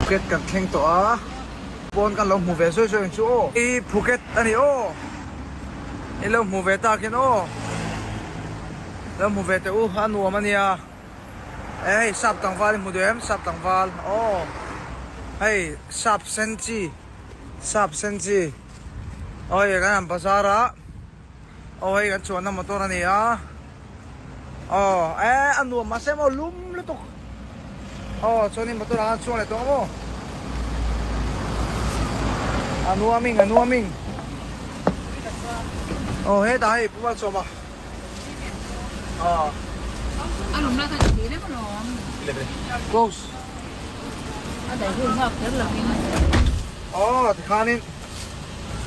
Phuket kan thleng tawh a, pawn kan lo hmu ve sawi sawi ang chu aw. I Phuket a ni aw, i lo hmu ve tak hian aw, lo hmu ve teh u, a nuam a nia. E hei sap tlangval i hmu duh em, sap tlangval aw, hei sap sen chi, sap sen chi, aw hei kan han bazar a. Aw hei kan chuanna motor a ni a, aw e a nuam mahse maw lum lutuk aw chuanin motor ah khan chuang leh tawh ang maw a nuaming a nuaming aw hetah hei Pu Malsawma aw A lum lai khan i thei reng alawm. Close. A daih hun nghak kher lovin. Aw tikhanin.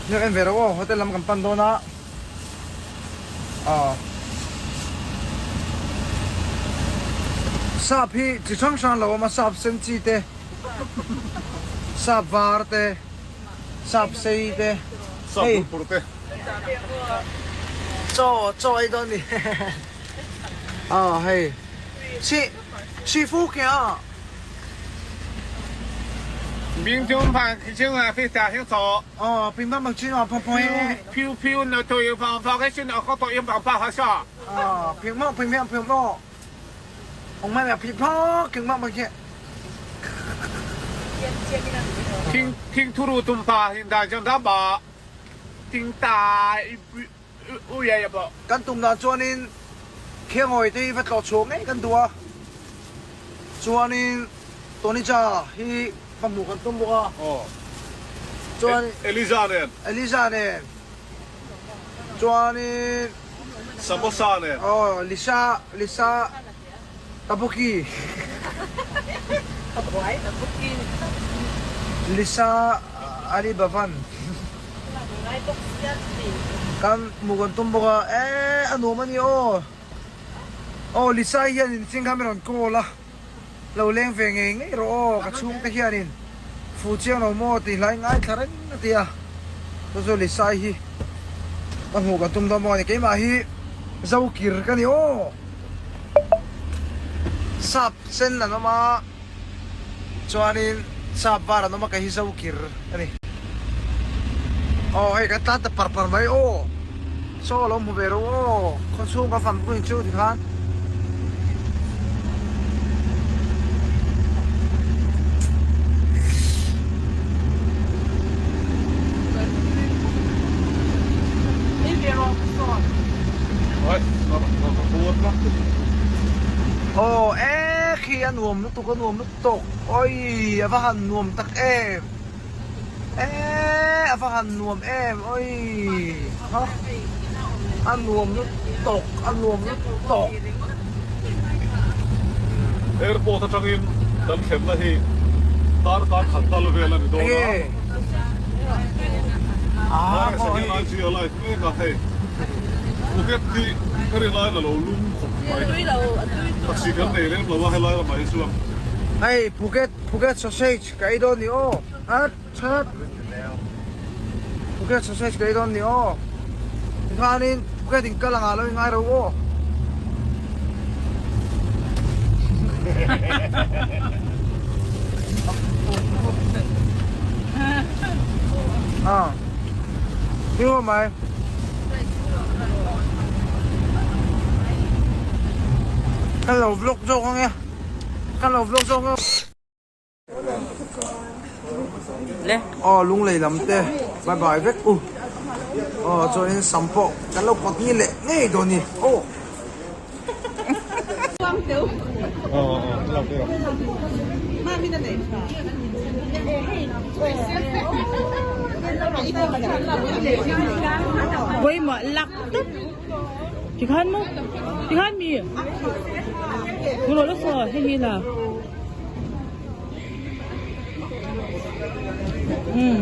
Hniak en ve rawh aw, hotel lam kan pan dawn a. Aw. Sap hi chi hrang hrang lo awm a, sap sen chi te, sap var te, sap sei te. Sap burpur te. Chaw, chaw ei dawn ni. Aw hei. Chi, chi fu ke a. 民众朋友啊，非常清楚。哦，乒乓球啊，砰砰的。飘飘那都有方法，个是那个都有方法好耍。啊，乒乓乒乓乒乓，我们要乒乓乒乓乓球。听听土路东巴，现在讲他把，听大乌爷一部。 Kan tum dan chuanin Khengawi te hi va tlawh chhuak ngei kan duh a, chuanin Tonicha hi va hmuh kan tum bawk a, chuan Eliza nen. Eliza nen, chuanin Samosa nen. Aw Lisa Lisa Tabuki Lisa Ali Bhavan Kan hmuh kan tum bawk a, eh a nuam a ni aw. Aw Lisa hianin thing kha min rawn call a, lo leng ve ngei ngei rawh aw ka chhungte hianin fu chiang lo maw tih hlai ngaithla reng a ti a, chu chu Lisa hi ka hmuh kan tum dawn bawk a ni, keimah hi Zokir ka ni aw. Sap sen an awm a. Chuanin sap var an awm a kei hi zo kir a ni. Aw hei kan tlan ta par par mai aw. Saw lo hmu ve rawh aw. Khaw chhung ka fan pui chu tikhan. Aw e khi a nuam lutuk a nuam lutuk oi a va han nuam tak em e a va han nuam em oi ha a nuam lutuk a nuam lutuk. Airport atangin kan thlenna hi darkar khat tal vel a ni dawn a. Aa hian IG a live mek a hei Phuket hi ka rin aiin a lo lum khawp mai. Taxi kan nei lem lo a helai lamah hi chuan. Hei Phuket Phuket sausage ka ei dawn ni aw at that Phuket sausage ka ei dawn ni aw tikhanin Phuket in kal angah lo i ngai ro aw. À, đúng không mày? Hello vlog zawk ang e. Hello vlog zawk ang. Le. Aw lunglei lam te bye bye vek u. Aw chuanin sam pawh kan lo pawt ngi leh ngei dawn ni. Aw. Pawimawh lak tawp. Tikhan maw? Tikhan mi? Ngolo lo saw hei hi la. Um.